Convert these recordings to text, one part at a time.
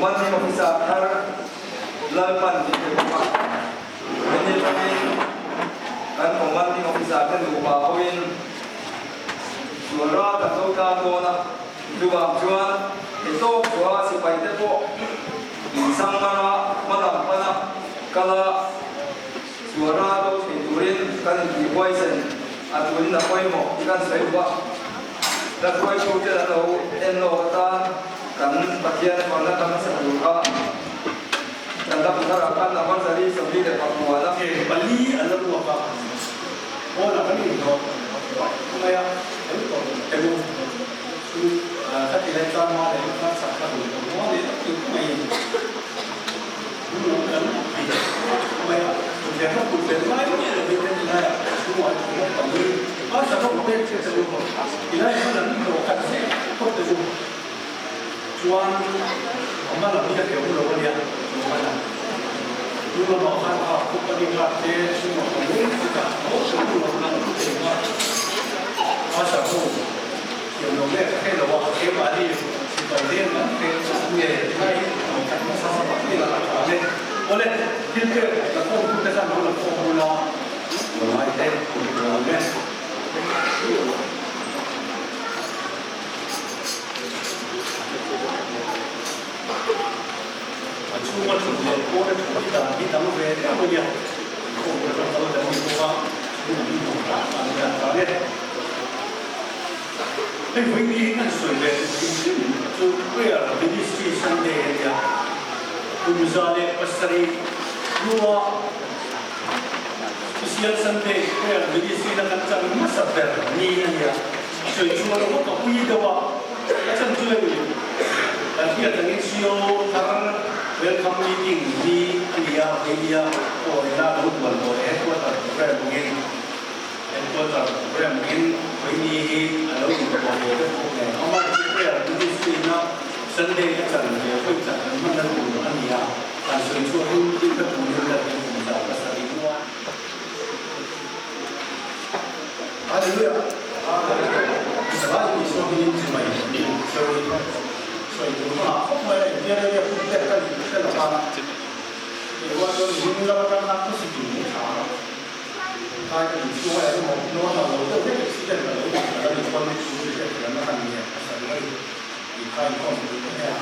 Commanding Officer thar Lalpan min pe bawk a. Hemi atangin kan Commanding Officer te nupa hoin sual ral kan lo tan dawn a, chuvang chuan hetawk chhuaha sipai te pawh insang mana hmalam pana kala sual ral do thei turin kan intihhuaisen a tulin a pawimawh tih kan sawi duh a. La hruaitu te an lo en lawk atan kan Pathian chuanna kan hmasa tur kha kan la hmu thar ah khan Number 449 a. Cheng pali an la ruak a, pawnah kan inhlawh mai a, kan tawrh tel u chu khati lai chuan ma leh kha chak kha rawn tawrh mual leh tak tur maiin hnung lam kan bih mai a, thuthleng kha put fel lai miah lovin heti laiah chhungah an thawm a pali a sakawr pek che che u tilai khan an hlawh khat zek phawt te u chuan a hma lam hi a keu lo a nia chuan a hnung lamah khan kha company guard te chhungah ka mung chutah hnung lam kan thu thei kha a sakawr Thiam lo nge ka hre lo a, keimahni sipai deng an hre nge tilai ang khat hmasa hmasa tak ila a tha ang e. Awle, thil pek la khawm tu te khan lo la khawm bula lo ngai te lo ang e. A chhunga thut leh pawna thut hi dan hi dang ve deuh a nia, khawm ka kal kan ni bawk a, chhungah min hmu hram a nia tha ang e. Hei vawiin hi kan sawi ve duh hrim hrim chu Prayer Ministry Sunday a nia. Kum 107 hnua Special Sunday Prayer Ministry na kan chan hmasa ber ni a nia. Sawi chhuah lo ka pui deuh a, a chan chu hei kan hriat angin CO thar Welcome Meeting ni a nia, hei nia pawh ila lo duan tawh leh Headquarter Program angin. Headquarter program in Vaini hi a lo inpawh ve vek bawk nen. Amah chu prayer ministry na Sunday a chan ve hawi chan kan hmanna tur a ni a, han sawi chhuah hi tin ka turin ka tih kum 7 hnuah. Hallelujah! Israel Isua hmingin chi mai sawi sawi tur hmangah khawp mai a inbiak e hun pek ka nih ka hre lo va, keirual chuan mihring lam atang khan thusikin min thlah a. Khai ka tih chhung a emaw normal lo deuh vek accident ka lo tih ka la ni chuan chu hriat thiamna ka ni em ka sa duh a ni tih kha inkhawm pui te hnenah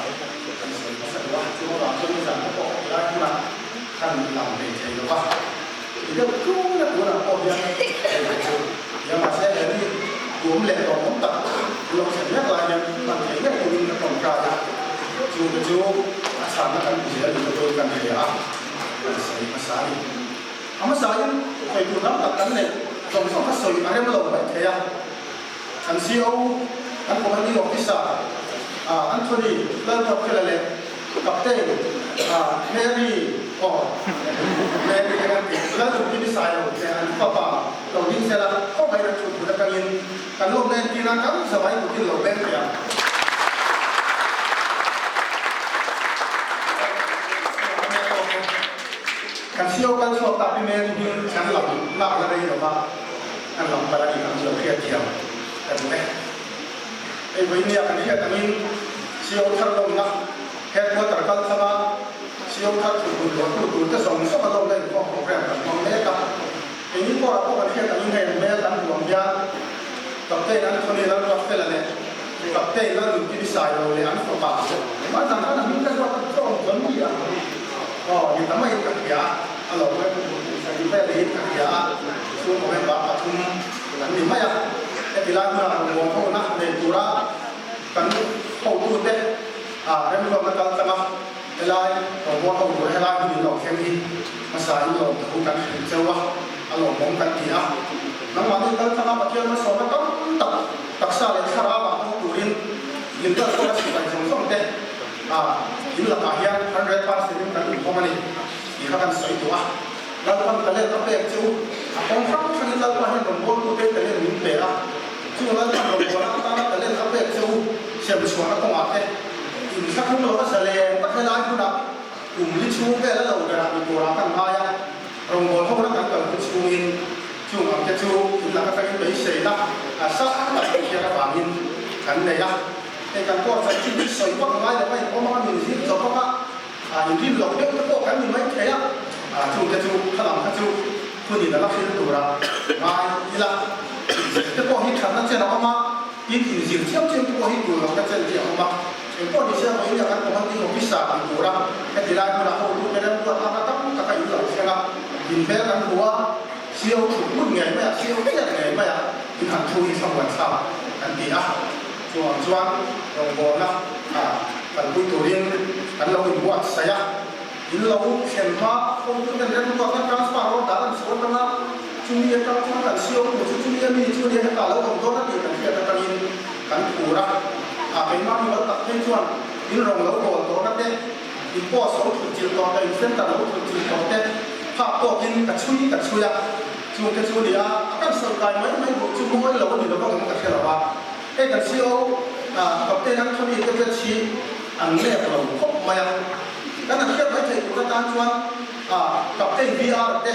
kan sawi hmasa duh a, chu avang chuan nizan te pawh ka ti lai hmunah khan lang ve thei lo va, ti deuh tlung a tunah pawh hian hei te chu tia mahse he ni tum leh lawmawm tak lo thlen mek lai hian hman thei ngei turin ka tawngtai a, chu te chu a chhanna kan hmu zel ni te pawhin kan hria a, kan sawi hmasa a ni. A hmasain sawi tur tam tak kan neih zawng zawng kha sawi a rem lo mai thei a. Kan CO, kan Commanding Officer Anthony Lalruatfela leh Captain Mary aw Mary te kan tih Lalnunkim Sailo leh an fapa lo ding sela khawmaiin an thut thut atangin kan lawmna entirna kan zavai kutin lo beng thei ang. Kan sio kal chhuak tak hi Mary hi kan lam lak la rei lova kan lam kal a nih ang chu lo hriat thiam ka duh e. Hei vawinia kan hriat angin sio thar lawmna headquarter kal thanga sio thar thutbun luahtu tur te zawng zawng a lawmna inkhawm program kan hmang mek a. Keini pawh pawh kan hriat angin hei an hmel kan hmu ang hian Captain Anthony Lalruatfela leh Captain Lalnunkim Sailo leh an fapa Mahzan khan a hming ka zawt a tawng tawn ni ang aw ni ta maiin ka hria a lo sawi vel in ka hria a chhungkaw member pathum an ni mai a heti lai hmunah rawn buang ho na nei tura kan hotute a remruatna kal tlang a Helai rawngbawl ho tur helai hun in lo thleng hi hmasa in lawm thu kan hrilh cheu a, a lawmawm kan ti a. Nangmahni kal thlanga Pathian malsawmna tam tak taksa leh thlarau ah hmang turin in kal kawng a sipai zawng zawng te a in lakah hian 100% in kan inkhawm a ni tih kha kan sawi duh a. Lalpan talent a pek chu a kawng hrang hrangin Lalpa hian rawngbawltu te talent min pe a, chung Lalpan rawngbawlna atana talent a pek chu sem chhuahna kawngah te, In thlahrung lo a zalen tak helai hmunah kum li chhung vel a lo berah mi turah kan ngai a, rawngbâwl ho na kan kal hun chhungin chung ang te chu in lak atangin beiseina a sang tak Pathian avangin kan nei a. Hei kan court chanchin chu sawi vak ngai lo a, in awm anga min zir chawp anga. inrin loh deuh te pawh kan ni mai thei a, chungte chu khalam kha chu hunin a la hril tura ngai ila. Inzir te pawh hi thatna chen a awm a, tin inzir chiam chiam te pawh hi tur lohna chen te a awm a. Engpawh ni se vawiin a kan commanding officer ni tura heti lai hmunah hotu te remruat anga tam taka in lo thleng a, inhmel kan hmu a, CO thut hmun ngei mai a, CO chiat ngei mai a in han thu hi thlamuan thlak kan ti a. Chuvang chuan rawngbawlna kalpui turin kan lo inbuatsaih a, in lo thlen hma hotu ten remruatna transfer order an chhuah atanga chumi atang chuan kan CO tur chu chumi ami chu nia hetah lo awm dawn a tih kan hriat atangin kan phur a. Keimah mimal tak phei chuan in rawng lo bawl tawhna te, in post lo thut chilh tawh te, in center lo thut chilh tawh te phak tawkin ka chhui ka chhui a. Chungte chu nia a kan sawi kai mai mai duh chu mawi lo a ni lo vang ka hre lo a. Hei kan CO Captain Anthony te batch hi an lek lo khawp mai a. Kan han hriat mai theih tur atan chuan Captain VR te,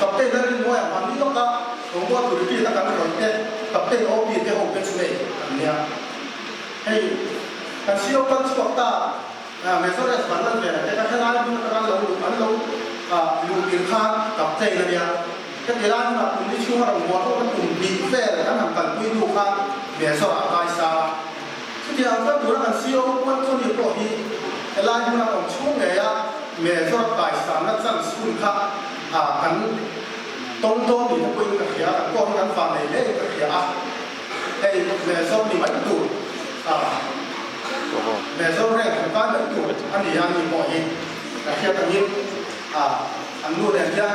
Captain Lalrinmuaia hmanni lawka Rawngbawl tur retreat a kan rawih te, Captain OP te ho batch mate an nia. Hei kan CO kal chhuak ta Major S Vanlalvela te kha helai hmun atanga lo luh an lo luh tir khan Captain a nia. Heti lai hmunah kum ni chhunga rawngbâwl ho kan kum hnih vel kan han kalpui hnu khan Major ah a kai sang a. Chutiang chuan tuna kan CO Anthony pawh hi helai hmuna awm chhung ngeia Major kai sangna chance hun kha kan tawng dawn ni te pawhin ka hria, kan pawh hi kan van nei hlein ka hria a. Hei Major ni mai tur Major rank han kai mai tur a ni a ni pawh hi ka hriat angin an nu nen hian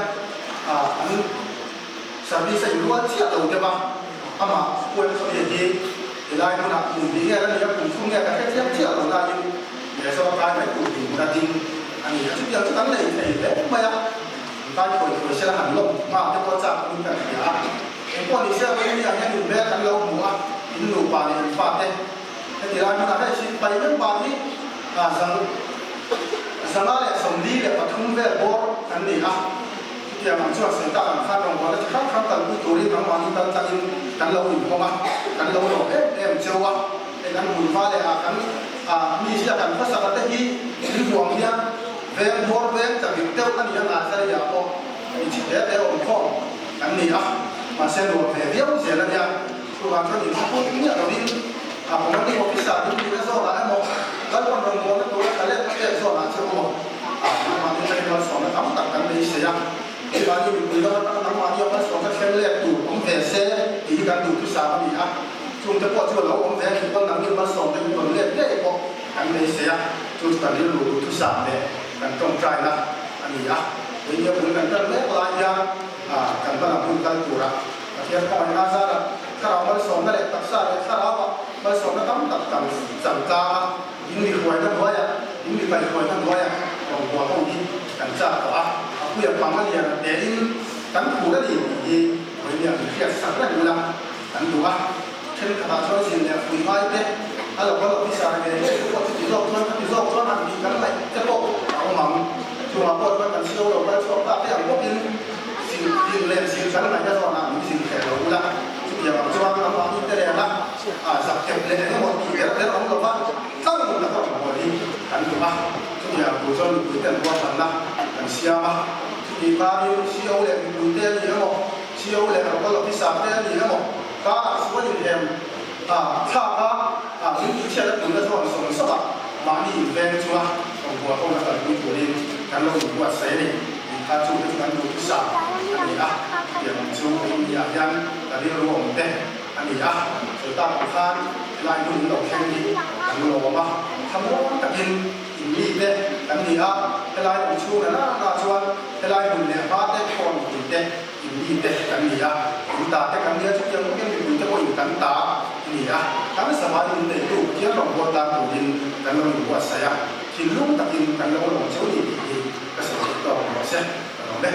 an service a inrual chiah lo deuh a, amah Puan Khawia hi helai hmunah kum hnih nge la ni a, kum thum nge ka hre chiang chiah lo nain Mezawr kai mai tur dinhmun a ding a ni a, chutiang chu kan nei thei hle mai a, an kai khawi khawi sela han lawm nghal te pawh chak awmin kan hria a, engpawh ni se Vawinia hian inhmel kan lo hmu a, in nupa leh in fate heti lai hmunah hei Sipai member hi 143 vel bawr kan ni a, chutiang ang chuan sawi tak ang khan rawngbawlna chi hrang hrang kalpui turin nangmahni kal tlangin kan lo inhawng a, kan lo lawm em em cheu a, hei kan hmunhma leh ah kan mi zia kan hmasak a te hi in huang hian veng hmawr veng tlabik deuh a ni a, Nazari ah pawh mi chi te te awm khawm kan ni a, mahse nuam ve viau zel a nia. Chuvang chuan inthuput miah lovin a commanding officer ding tihna zawnah emaw, Lalpan rawngbawlna tura talent a pek zawnah chu emaw, nangmahni atangin malsawmna tam tak kan beisei a. Keimahni mipui lam atanga nangmahni a malsawmna thleng lek tur awm ve se tih hi kan duhthusam a ni a. Chungte pawh chu a lo awm ve a nih pawn nangni malsawmna in rawn let ngei pawh kan beisei a, chu chu kan rilru duhthusam leh kan tawngtaina a ni a. Keini a bul kan tan mek lai hian kan hmalam hun kal tura Pathian khawngaihna zarah thlarau malsawmna leh taksa leh thlarauah malsawmna tam tak tam chang tlang a, in mi hruaina hnuaiah, in mi kaihhruaina hnuaiah rawngbâwl ho hi kan chak tawh a, a puia pang a lian a tein kan phur a ni tih hi vawinia min hriat sak reng ula kan duh a. Thenkhatah chuan zin leh pui ngai te, a local officer ve ngei te pawh chuti zawk chuan khati zawk chuan han tih kan ngaih te pawh a awm ang. Chungah pawh chuan kan sio lo kal chhuak ta te ang bawkin zin zin leh zin kan ngaihna zawnah min zin hreh lo ula. Chutiang ang chuan amahni te reng a, zak kep leh eng emaw tih der der awm lova tlang laka rawn haw hi kan duh a. Chutiang tur chuan mipui ten ruahmanna kan siam a. Chutih karin sio leh mipui te a ni emaw, sio leh local officer te a ni emaw, Karah sual inhem a thlak a, a min tihchhiat a tumna chuan sawm sawm a, mahni inveng chunga rawngbâwl ho na kalpui turin kan lo inbuatsaih a ni. Tih kha chu chu kan duhthusam a ni a, tiang ang chu India ah hian ka rilru awm te a ni a, sawi tak ang khan helai hmun in lo thleng hi kan lawm a, thlamuang takin in mi te kan ni a, helai awm chhung na na chuan helai hmun leh hma te khawn pui te In mi te kan ni a, in ta te kan nia chutiang bawkin mipui te pawhin kan ta i ni a, kan zavai min neitu Pathian rawngbâwl tan turin kan lo inbuatsaih a, thinlung takin kan lo lawm cheu ni tih hi ka sawi theih tawk ang rawh se, ka lawm e.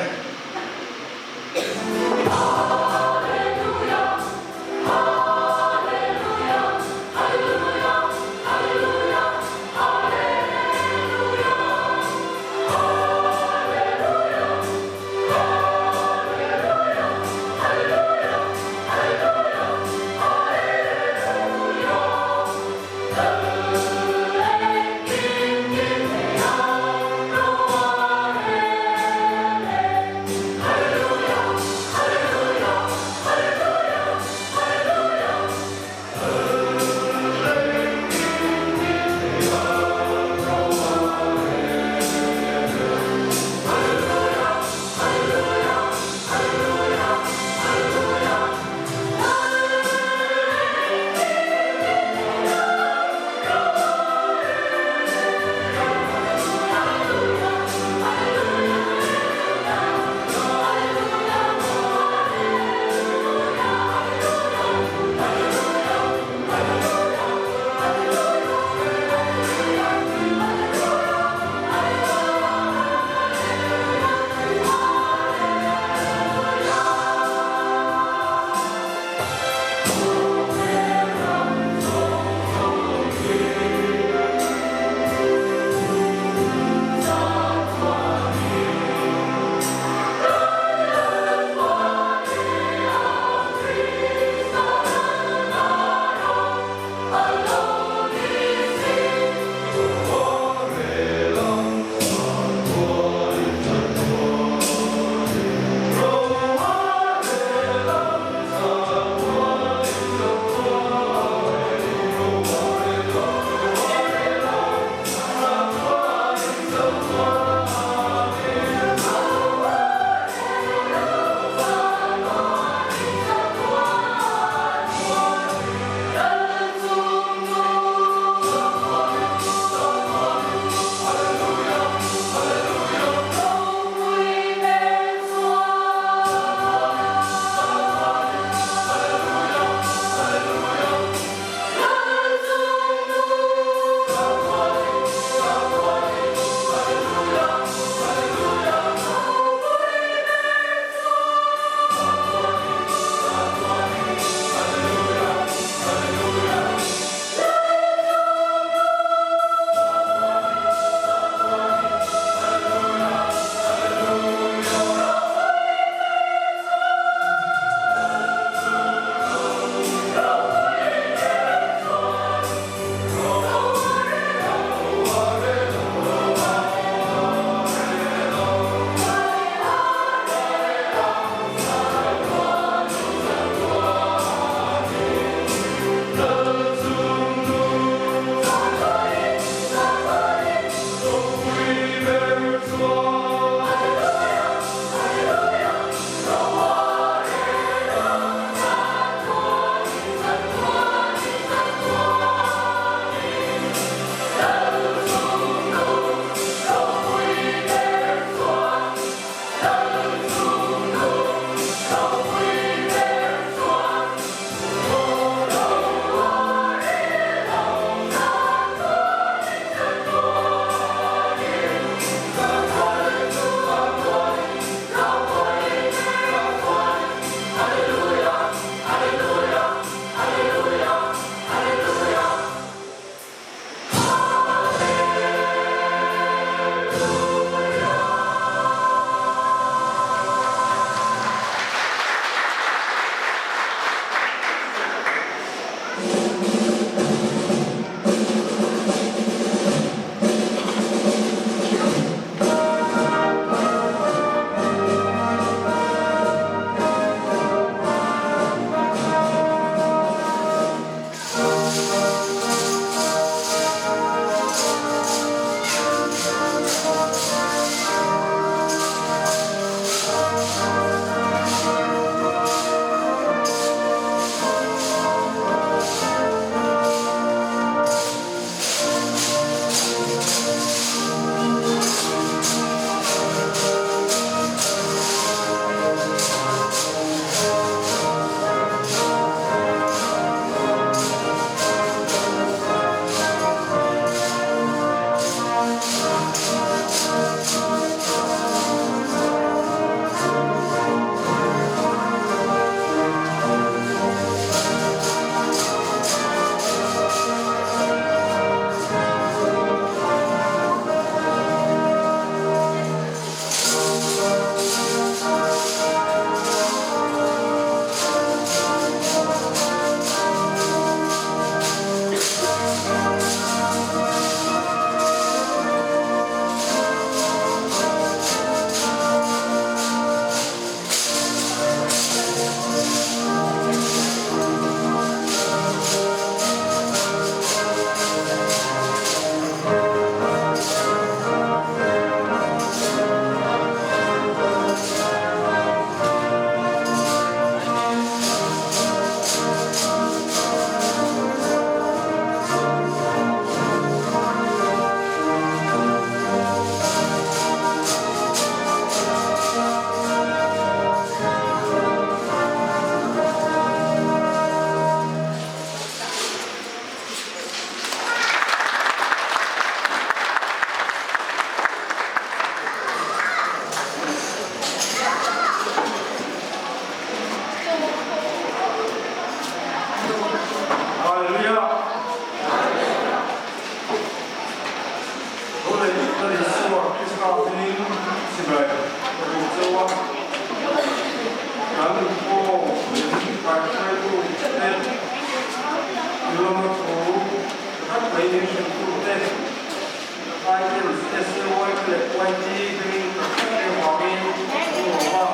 leh YT hmingin tak tak em vangin kan lawm a.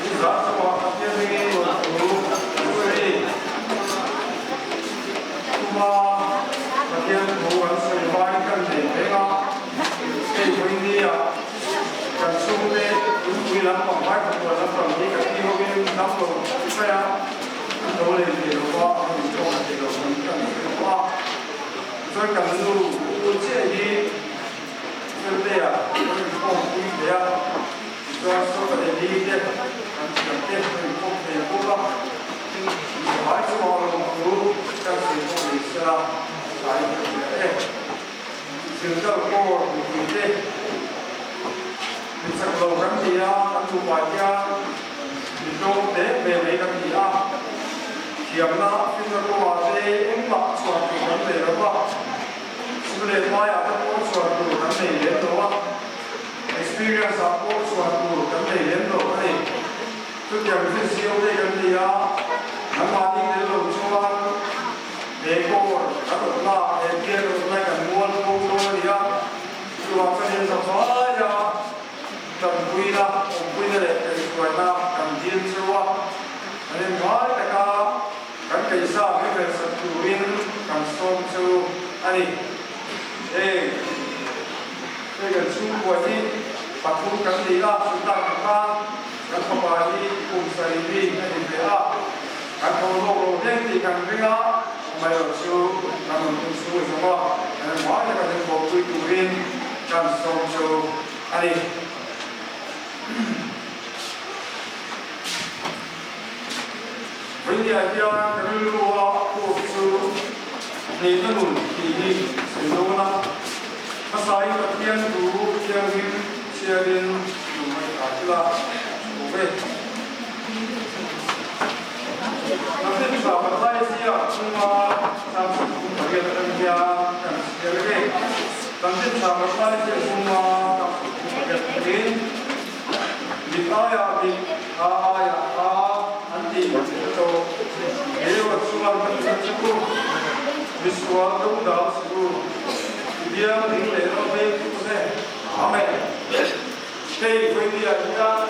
Nizan chungah Pathian hmingin lawmthu kan sawi. Tuma Pathian thu kan sawi hmain kan nei reng a, hei vawinia kan chhungte tunpui lampang hmaikhapuan lampang hi kan ti hovin dam lo tlat mai a, an lo lei thei lo va, an inkhawm thei lo tih kan hre tawh a. Chuan kan nu u chiah hi Feltea kan inkhawm pui thei a, tichuan Sawta leh Li te kan thiam te kan inkhawm thei bawk a. Vai chungah lawmthu kan sawi pawh ni sela a tlai ka hria e. Zirkal pawh mipui te mi chak lo kan ni a, kan nupa hian mi tlawm te ve mai kan ni a, thiamna finna kawngah te engmah chhuah tur kan nei lo va, sum leh hmaiah te pawh chhuah tur kan nei lem lo a, experience ah pawh chhuah tur kan nei lem lo a ni. Chutiang chu zio te kan ni a, nangmahni tel lo chuan he kawr kan awmna, he bial kan awmna hi kan mual fo dawn a ni a. Chuvang chuan in zavaia tanpuina, awmpuina leh kaihhruaina kan dil cheu a, kan inngai taka kan keisa min relsak turin kan sawm cheu a ni. Heng hei kan chhungkua hi pathum kan ni a, chutah kan tan Kan fapa hi kum sarih mi a ni ve a, kan tho lawk lo hleng tih kan ring a, amaherawh chu kan rawn tum chu zawng a, kan en hmai taka min bawhpui turin kan sawm chu a ni. Vawinia hian ka rilru a puk chu hnehna nun tih hi sawi dawn a, hmasain Pathian thu thianghlim chhiarin lung a tha thil a, aw ve. Pathian tha Pathaia ziak chunga Psalm 38 atang hian kan chhiar e. Pathian tha Pathaia ziak chunga Psalm 38 atangin. Mit aiah mit, ha aiah ha an tih ka tawh. Erawh chuan ka hria che u, misual ka u dal si u, i biang ding leh rawh veng tu che. Amen. Hei vawinia hian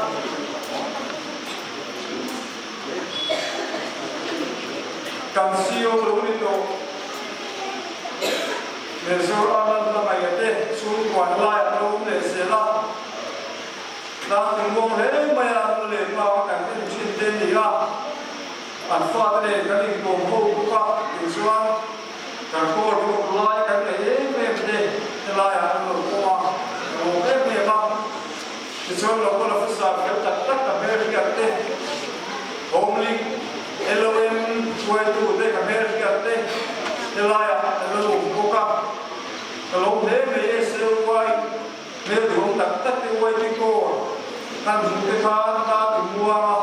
kan CEO lo ni tawh. Mezor Anand Hmangaih te chhungkuan laiah lo awm leh zel a. Tlang thingbawng hle mai a nu leh pa ka kan en thin te ni a, an fate nen kan inkawm ho bawk a, tichuan kan kawr bawk lai kan nei em em te helaiah an lo awm a, ka lawm em em a. Tichuan local officer fel tak tak ka hmelhriat te, Home League LOM hruaitu te ka hmelhriat te helaiah an lo awm bawk a, ka lawm hle mai SLY. Hmel duhawm tak tak te uai te kaw kan hmuh te khan ta ti muang a,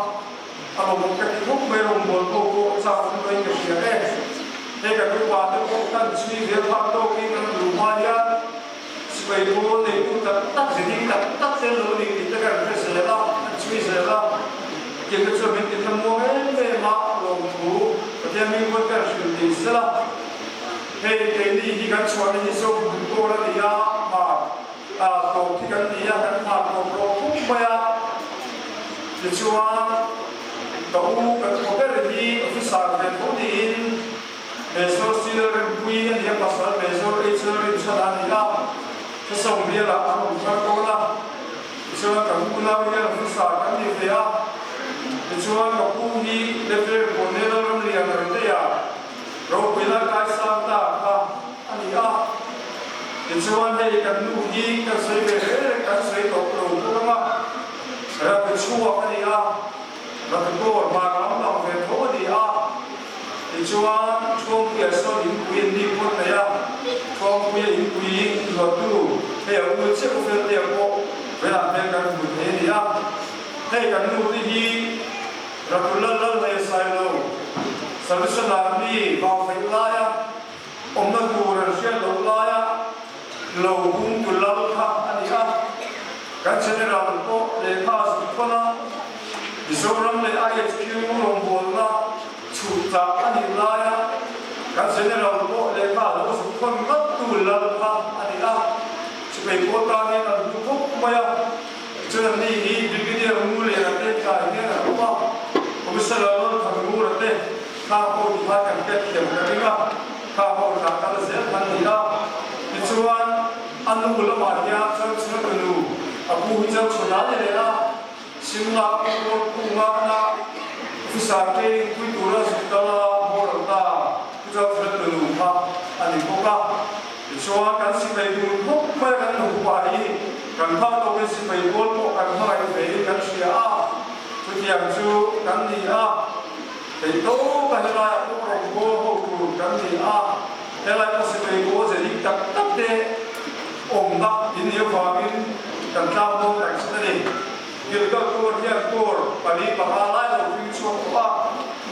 a lawmawm ka ti khawp mai rawngbâwl pawh pawh chak chu ka in ka hria e. Hei kan upa te pawh kan chhui zel phak tawkin an luh hma hian sipai pawl neitu tak tak ziding tak tak te an lo ni tih te kan hre zel a, an chhui zel a. Tiang te chuan min ti thlamuang em em a, lawmthu Pathian hming pawn kan hrilh thei zel a. Hei keini hi kan chhuahna hi zo bul kawl a ni a, hmar tawp hi kan ni a, kan hmar tawp rawh khawp mai a. Tichuan ka u kan khaw ber hi officer ve tho niin Major Sir Rinpui a ni a, pasal Major HL Rinchhan a ni a, Thasawm bialah an awm thar dawn a. Tichuan ka unau hian officer kan ni ve a, tichuan ka pu hi Lieutenant Colonel Ramlian Riteia, Ropuina kaisang ta kha a ni a, tichuan hei kan nu hi kan sawi ve hle reng kan sawi tawh lo bawk ang a, Rabi chhuak a ni a, Rabi kawl hmar lam lang ve tho a ni a, tichuan Thuampuia sawn inpui an ni phawt mai a, Thuampuia inpui luattu hei a u chiah u Feltea pawh velah hmel kan hmu thei a ni a, hei kan nu te hi Rabi lal lal leh Sailo. Salvation Army vau feih laia awmna tur an hriat loh laia lo hung tu lal kha a ni a. Kan General pawh lehkha a zuk thawn a, Mizoram leh IHQ rawngbawlna chhuh tlak a nih laia kan General pawh lehkha a lo zuk thawn ngat tu lal kha a ni a. Sipai pawl tan hian an hlu khawp mai a, tichuan anni hi Brigadier Ngurliana te tlai hian an awm a, Commissioner Lalthanngura te khang ho ti khan kan hriat thiam ka ring a, khang ho tah kal zel khan ni a. Tichuan a nu lamah hian Changchhuna tunu a pu hi Changchhuna a ni leh a, Simla a pu pawl kunga na officer training pui tura zuk kal a boral ta pu Changchhuna tunu kha a ni bawk a. Tichuan kan sipai dun khawp mai a kan nupa hi kan hma tawkin sipai pawl pawh kan hmangaih ve in kan hria a, chutiang chu kan ni a, theihtawpa helaiah pawh rawngbâwl ho tur kan ni a, helai pawh sipai pawl ze dik tak tak te awmna in nih avangin kan tlangbawl tak zet a ni. Gilgal tur hian tur pali panga lai lo hring chhuak tawh a,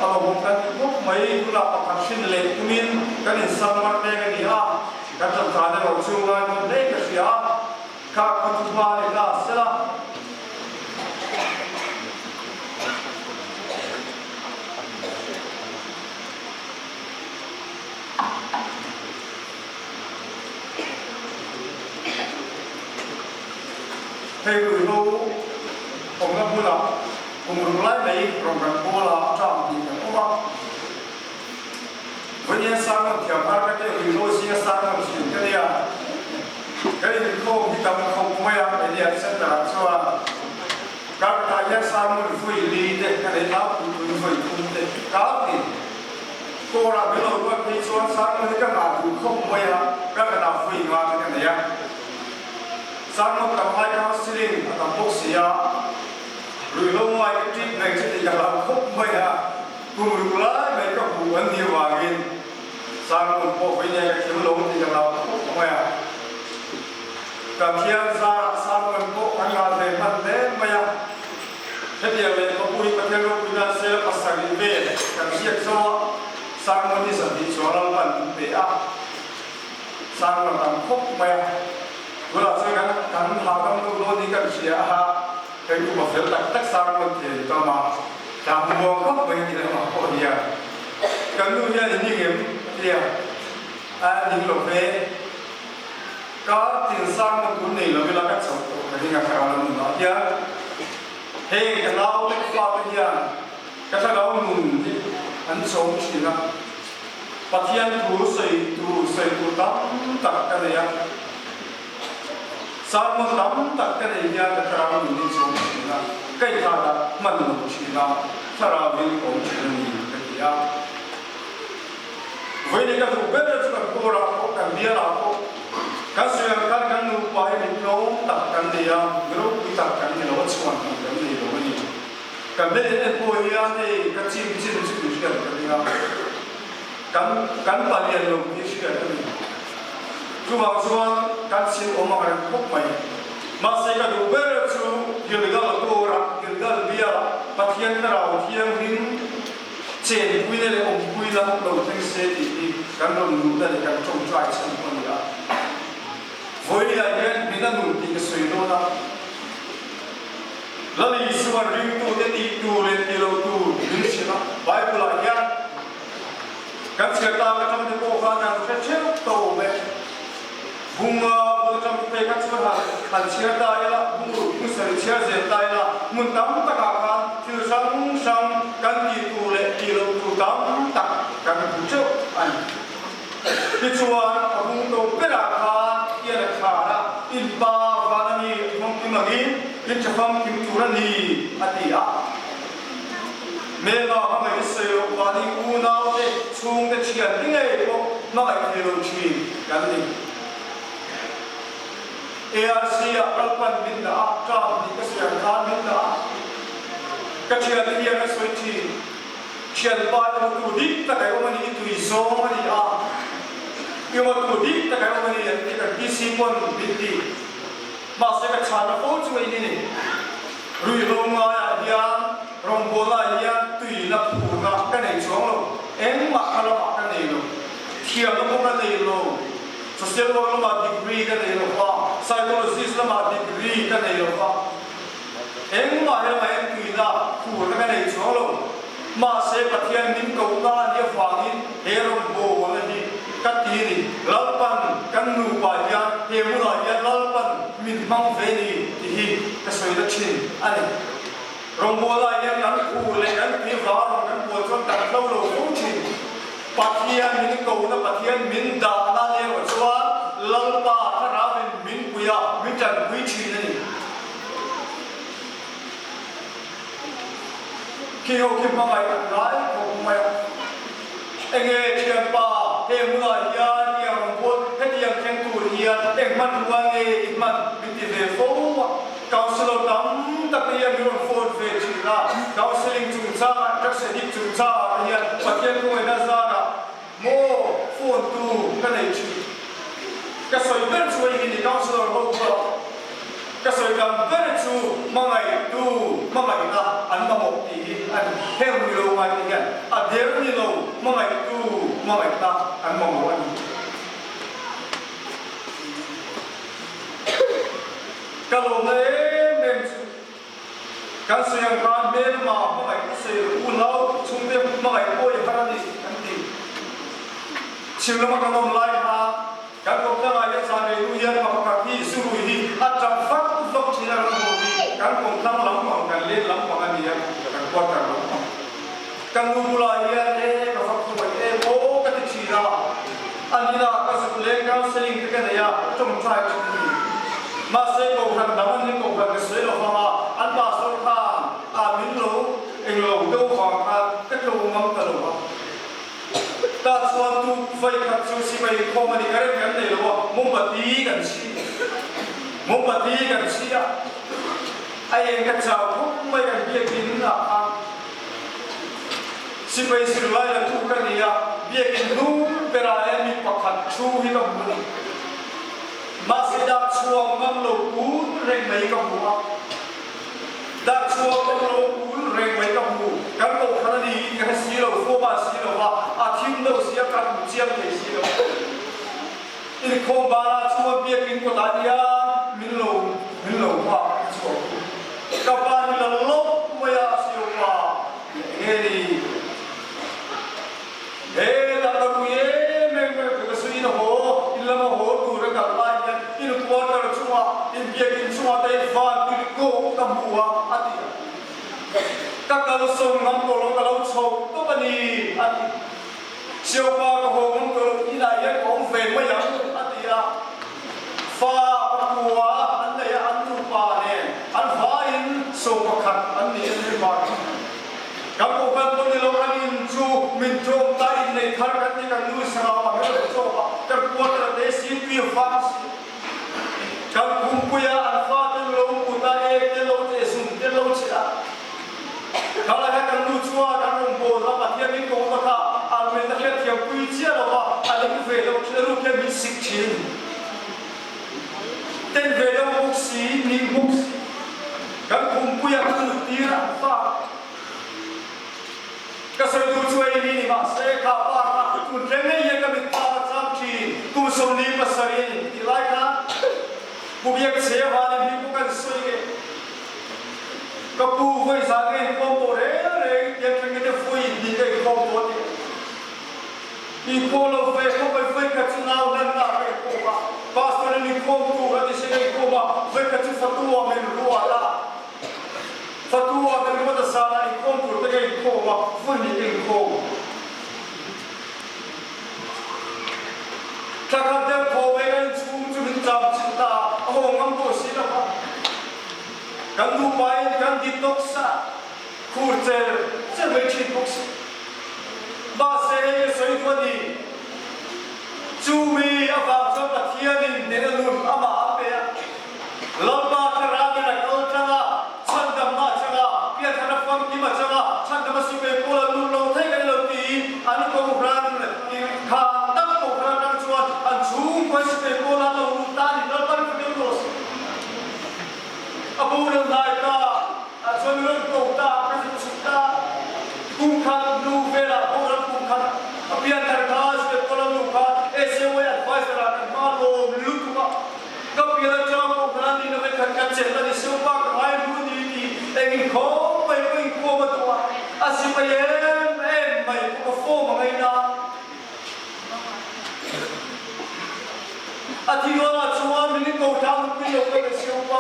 a lawmawm kan ti khawp mai. Tunah pakhat hrin leh tumin kan insang mar mek a ni a, kan ṭanṭan erawh chu ngai dawn hle ka hria a, kha khaw thu hma ni ta sela. Hei ruihhlo awmna hmunah kum ruk lai mai rawn kan pawl a ṭam tih kan awm a. Vawiin sermon thiam har ka tih ruihhlo zinga sermon thin ka nia. Kan inkhawm hi tam khawp mai a Media Center ah chuan kar khatah hian sermon vawi li te ka nei tlangpui tun vawi thum te kar tin. Kawrah min lo ruat phei chuan sermon hi ka ngah duh khawp mai a, kar khatah vawi nga te ka nei a. Sermon tam ai counselling a tam bawk si a, ruihhlo ngai ka treat reng che tih ka hlau khawp mai a, kum ruk lai mai ka hmuh an nih avangin sermon pawh vawi nia ka thiam lo tih ka hlau khawp mai a. Ka thian zarah sermon pawh kan ngah ve hman hle mai a, hetiang lehkhabu hi Pathian ropui nan sel pasarih vel kan ziak zo a, sermon hi zanhnih chuan Lalpan min pe a. Sermon tam khawp mai a, tunah chuan kan kan hahdam deuh dawn hi kan hria a, hei upa fel tak tak sermon thei an tam a, tlang muang khawp mai a ni lamah pawh hian kan nu hian i ning em a ti a, a ning lo ve, kar tin sermon tur nei lo ila ka chauh tawh ka ring a thlarau lam nunah hian heng ka nau leh fa te hian ka thlarau nun hi an chawm thin a. Pathian thu sawi tur sawi tur tam tak ka nei a, sermon tam tak ka nei hian ka thlarau nun hi chhawm thin a, ka inthahdah hman lo thin a, thlarauin ka awm thin a ni ka ti a. Vawiin ka duh ber chu kan kawrah pawh kan bialah pawh kan sawi ang khan kan nupa hi mi tlawm tak kan nei a, mi ropui tak kan ni lo a, chhuan tur kan nei lo a ni. Ka hmel en pawh hian hei ka chim chin chu min hriat ka ring a, kan kan palian lo tih hriat a ni. Chuvang chuan kan chim awm ang reng khawp mai. Mahse ka duh ber chu Gilgal kawrah, Gilgal bialah Pathian Thlarau Thianghlim chenpuina leh awmpuina lo thleng se tih hi kan rawn luhna leh kan tawngtai chhan pawh a ni a. Vawiinah hian min a nun tih ka sawi dawn a. Lal Isuan ringtute tih tur leh ti lo tur min hrilh a, Bible-ah hian kan chhiar tak atang te pawh khan kan hre theuh tawh awm e. Bunga bul atang te kha chuan han han chhiar ta ila, bungruk hmusari chhiar zel ta ila, hmun tam takah khan thil hrang hrang kan tih tur leh tih loh tur tam tak kan hmu theuh a ni. Tichuan, a bung tawp berah khan hian a khar a, In pa van a ni, a famkim angin in tha famkim tur a ni, a ti a. Hmelma hmangaih i sawi loh mahni unaute, chhungte thian te ngei pawh hmangaih thei lo thin kan ni. ARC-ah Lalpan min dah a, term hnih ka sawi ang khan min dah a, ka thiante hian a sawi thin. Thianpa i awmtu dik tak ai awm a ni, i tui zawng a ni a, i awmtu dik tak ai awm a ni an ti kan PC pawn min ti. Mahse ka chhanna fo chu in i ni. Ruihhlo ngaiah hian rawngbawlnaah hian tuina phurna ka nei chuang lo, engmah kha lamah ka nei lo, thiamna pawh ka nei lo, social work lamah degree ka nei lo va, psychologist lamah degree ka nei lo va. Engmah hi lamah hian tuina phurna ka nei chuang lo. Mahse Pathian min kohna a nih avangin he rawngbawlna hi ka ti a ni. Lalpan kan nupa hian he hmunah hian Lalpan. hmang ve ni tih hi ka sawi la thin a ni. Rawngbawla hian kan phu leh kan tui vang rawn kan bual chuan kan hlo lo fo thin. Pathian min kohna, Pathian min dahna erawh chuan Lalpa thlarauin min pui a, min tanpui thin a ni. Khi ho khi hmangaih an ngai khawp mai a. Enge thianpa, he hmunah hian tiang rawngbâwl hetiang thleng tur hian eng hmanrua nge i hman min ti ve fo a. Councillor tam tak te hian min rawn phone ve thin a, counselling chungchangah, drugs addict chungchangah te hian Pathian khawngaihna zarah maw phone tu ka nei thin. Ka sawi ber chu hei hi ni Councillor ho pawh ka sawi tam ber chu hmangaihtu hmangaihna an mamawh tih hi a ni. Heng rui lo ngai te hian a der ni lo hmangaihtu hmangaihna an mamawh a ni. Ka lawmna em em chu kan sawi ang khan hmelma hmangaih ka sawi lo, unau chhungte hmangaih pawh i har a ni an ti. Chhim lama kan awm lai kha kan kawmtlangah hian zan rei nu hian pa pakhat hi Surui hi a tap vak vak thin a ram ho hi kan kawmtlang lampang kan len lampang a ni a, kan quarter lampang. Ka nu bulah hian e ka va khawngaih em aw ka ti thin a, an inah ka zuk leng counselling te ka nei a, tawngtai thin a ni. Mahse kohhran dang an ni kohhran ka sawi lo vang a, an pastor khan a min lo englo deuh vang khan ka tlo ngam ta lo a. Tah chuan tu vai khat chu sipai inkhawm a ni, current kan nei lo a, mombati kan chhi, mombati kan chhi a, a eng ka chau khawp mai kan biakin ah khan. Sipai zirlai la tu ka ni a, biakin hnung berah hian mi pakhat thu hi ka hmu a ni. Mahse dak chhuak ngam lo kun reng mai ka hmu a, dak chhuak ngam lo kun reng mai ka hmu. Kan kohhran a ni in ka hre si lo, fawm a si lo va, a thim deuh si a, ka hmu chiang thei si lo. Inkhawm banah chuan biakin kawtah hian min lo min lo nghak a chhuak tu. Ka pa hi la lawk mai a sio pa eng nge ni? He ta ka rui em em mai ka sawi in a haw in lama haw tur a kal lai hian in quarter chungah in biakin chungah te van tui kawk ka hmu a a ti a. Ka kal sawn ngam tawh lo ka lo chho tawp a ni a ti. Siopa ka haw ngam tawh lo inah hian ka awm ve mai ang a ti a. Fa pakua an nei a, an nupa nen an vaiin so pakhat an ni a ni mai. Kan kohhran pawh ni lo an in chu min tlawm ta innei thar kan ti kan nu sangau a hmel lo chawp a, kan quarter te si tui a vang si. Kan khumpuia an fa te lo kut a ek te lo che zung te lo che a. Khala hian kan nu chuan an rawn bawl a, Pathian min kawng tak a, an rinna hriatthiam pui chiah lo va, a ling ve lo thin a, ruk hian min sik thin. Ten ve lo bawk si, ning bawk si. Kan khumpuia kan lut tir a, an fak. Ka sawi duh chu ei ni ni mahse kha pa kha tun thleng ngei hian ka mit pa a cham thin. Kum 47 a ni tih lai khan Pu Biak Che Vanin hi pu kan sawi nge? Ka pu vawi zan ka inkhawm tawh reng reng tiang thleng te vawi in hnih ka inkhawm tawh a ti. Inkhawm lo ve khawp mai vawi khat chu nau hlanna ah ka inkhawm a, pastor in inkhawm tur a ti se ka inkhawm a, vawi khat chu Fatua min ruat a, Fatua min ruat a zanah inkhawm tur te ka inkhawm a, vawi hnih ka inkhawm. Thla khat deuh thaw mai ka inchhung chu min tlam chilh ta a, a haw ngam tawh si lo va. Kan nupa in kan detox a, khur cher cher mai thin bawk si. Mahse hei ka sawi duh a ni, chu mi avang chuan Pathianin hnehna nun amah a pe a, Lalpa thlarauin a kal tlang a, chhandamna a chang a, pianthana famkim a chang a, chhandama sipai pawl an lut lo thei kan lo tiin an kohhran khan tak kohhran atang chuan an chhungkawi sipai pawl an lo lut ta a ni, Lalpa rin fak emaw si. A boral hnai ta ah chuan rawn ko ta ka zuk chhuk ta. Kum khat hnu velah boral kum khat a pian thar kha Step Kola nu kha SAY advisor ah kan hma lawm lutuk a. Ka pian atang pawh khan a nihna vek khat ka chelh a ni seuh pa ka ngai hnu ni ti engin khawm mai pawh inkhawm a duh a, a sipai em em mai pawh ka form a ngaina. A thi ruangah chuan min in ko thlang nupui lo ka be seuh.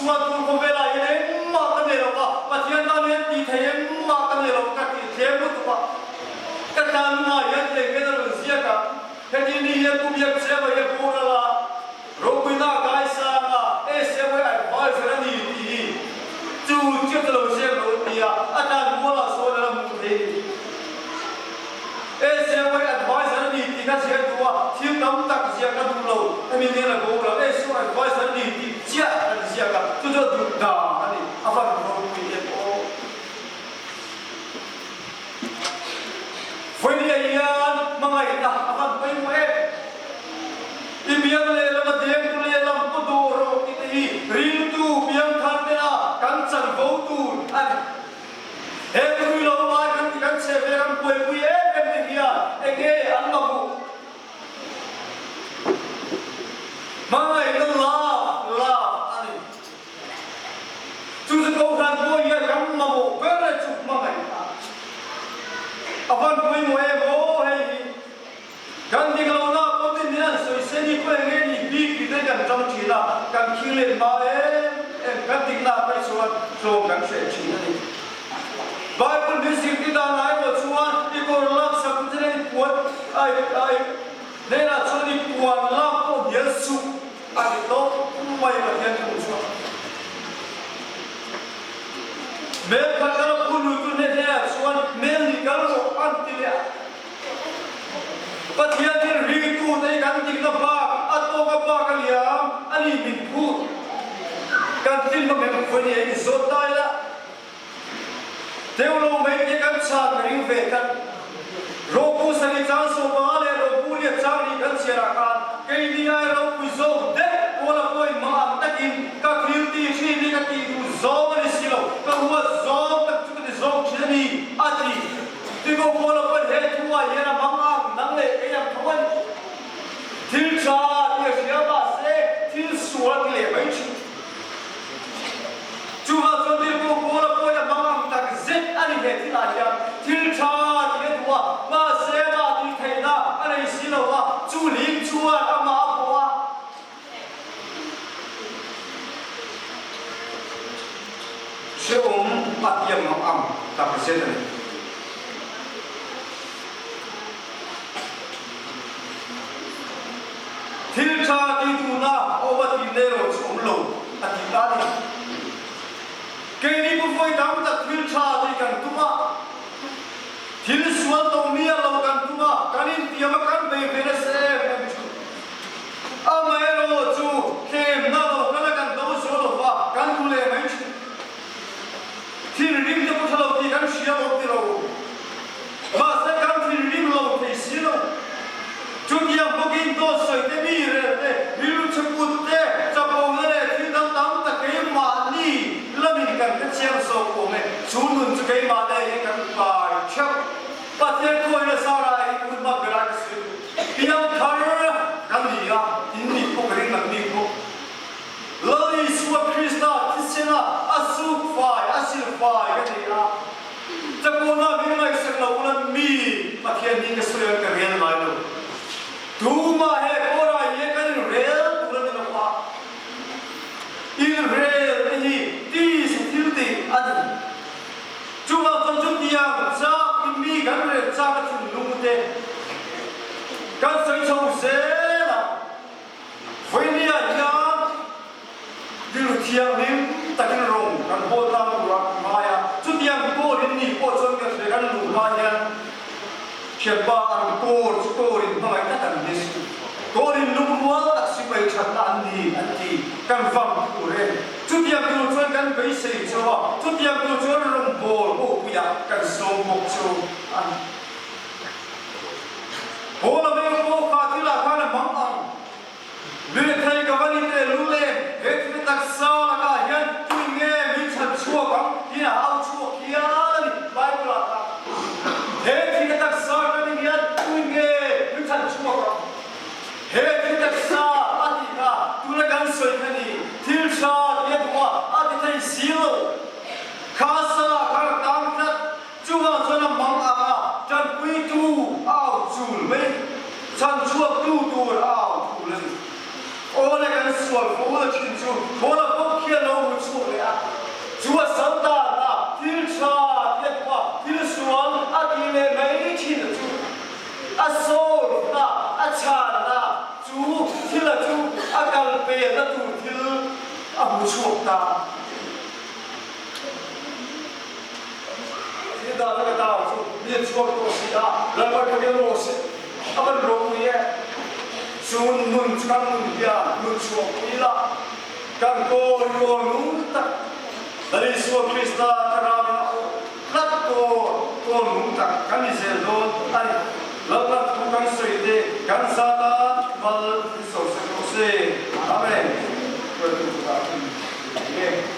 Chhuan tur khawvelah hian engmah ka nei lo va, Pathian tan hian tih theih engmah ka nei lo ka tih tlem lutuk a. Ka tlan hnungah hian eng nge a rawn ziak ang? Heti ni hian Pu Biak Chema hi a boral a, Ropuina a kaisang a, ACMI advisor a ni tih hi chu chiah ka lo ziak lo a ti a, a tlan mualah sawn a la hmuh thei a ni. ACMI advisor a ni tih ka ziah duh a, thil tam tak ziah ka duh lo, hemi nen a boral ACMI advisor a ni tih chiah kan ziak a, chu chu a duh dan a ni, a van ropui em aw. Vawinia hian hmangaihna a van pawimawh em? I biang lehlam a dengtu lehlam pu duh rawh tih te hi ringtu biangthar tena kan chanvo tur a ni. He tui lo lai kan ti kan chhe ve kan buaipui em em te hian enge an mamawh? Hmangaihna love, love, a ni. Chu chu Kohhran pawh hian kan mamawh ber e chu hmangaih a a van pawimawh em aw hei hi kan dik lo na pawh tin hian sawi se ni pawh eng nge ni bik ti te kan tang thin a kan khing let hma em em kan dik na phei chuan tlawm kan hreh thin a ni. Bible min zirtir dan ah erawh chuan i kawr lak sak te nen i puan ai ai hnenah chuan i puan lak pawh hnial suh. A ti tawp mai Pathian thu chu. Mel khat kal a phu lui tu hne hne ah chuan mel ni kal rawh an ti leh a. Pathian hi ringtu te hi kan dikna bak a tawk a bak a liam a ni min phut. Kan tlin hma mem khawi ni a in zawt ta ila. Deuh lo mai te kan chhan ka ring ve tlat. Ropu sari chang sawpa leh Ropu lian chang ri kan chhiar ah khan keini ai ropui zawk deuh pawl a pawi mah ang takin ka thil ti thin hi ka tih duh zawng a ni si lo, ka huat zawng tak chu ka ti zawk thin a ni a ti. Tiko pawl a pawi he thu ah hian a mang ang nang leh kei ang tho a ni. Thil tha ti a hria mahse thil sual ti leh mai thin. Chuvang chuan tirhkoh Paula pawhin a hmang ang tak zet a ni he thilah hian thil tha tih a duh a, mahse amah tih theihna a nei si lo va, chu hlim chuan amah a bawh a. Hrehawm a ti ang ang tak zet a ni. Thil tha tih duhna a awm a tih hle erawh chu awm lo a ti ta a ni. Keini pu vawi tam tak thil tha tih kan tum a, thil sual to miah lo kan tum a, kan intiam a, kan bei ve nasa em em chu. Amaherawh chu tlemna lo kal a kan do zo lo va, kan duh leh mai thin. Thinrim te pawh tha lo tih kan hria lo ti lo. Mahse kan thinrim lo thei si lo. Chutiang bawkin dawt sawi te, mi rel te, rilru chhe put te, chapona leh thil dang tam tak keimahni lamin kan hre chiang zawk awm e. Chu nun chu keimah leh hian kan kai theuh. Pathian khuaina zara hi hun hma berah ka sawi duh. Piangthar kan ni a, in nih pawh ka ring ang nih pawh. Lal Isua Krista thisena a suk fai, a sil fai ka ni a. Chapona min ngaihsak lo ula mi Pathian hi ka sawi ang ka rel ngai lo. Tumah he kawrah hian kan inrel tur a ni lo a. Inrel te hi tisa thil tih a ni. Chuvang chuan chutiang chak in mi kan rel chak a thinlung te kan sawi chho zel a. Vawinia hian rilru thianghlim takin rawng kan hawl tlang tur a ngai a, chutiang kawrin ni pawh chuan ka hria kan luh hma hian thianpa an kawr chu kawrin hmangaih tak an ni su, kawrin lungrual tak sipai thatna an ni an ti kan vang tur e, chutiang tur chuan kan beisei chauh a, chutiang tur chuan rawngbâwl hawpuiah kan sawm bawk chu a ni. Haw la veng pawh kha thil ah khan a hmang ang. Mirethei ka va ni teh lul em, he thil taksa lakah hian tui nge min chhan chhuak ang tih a au chhuak hial a ni Bible ah khan. He thil taksa ka ning hian tui nge min chhan chhuak ang. He thil taksa a tih kha tuna kan sawi kha ni, thil tha tih a duh a, a ti thei si lo. Kha salah khan a tang tlat. Chuvang chuan a mang ang a, tanpuitu a au chul mai, chhan chhuaktu tur a au thul a ni. Aw le kan sual fo la thin chu Paula pawh khian lo hmu chhuak leh a. Chu a sal dana thil tha tih a duh a, thil sual a tih leh mai thin a chu a solve na, a chhan na, chu thil a chu a kal pelna tur thil a hmu chhuak ta. Thil dan a ka ta ang chu mi a chhuak tawh si a, Lalpa ka bial rawh se, a van ropui e. Chu nun chu kan nun hian nun chhuak pui la, kan kawi kawl nung tak Lal Isua Krista thlarauin a awh tlat kawl kawl nung tak kan ni zel dawn a ni. Lalpa thu kan sawi te kan zat a mal in sawisa rawh se. Amen. Hruaitu chu dah in nge.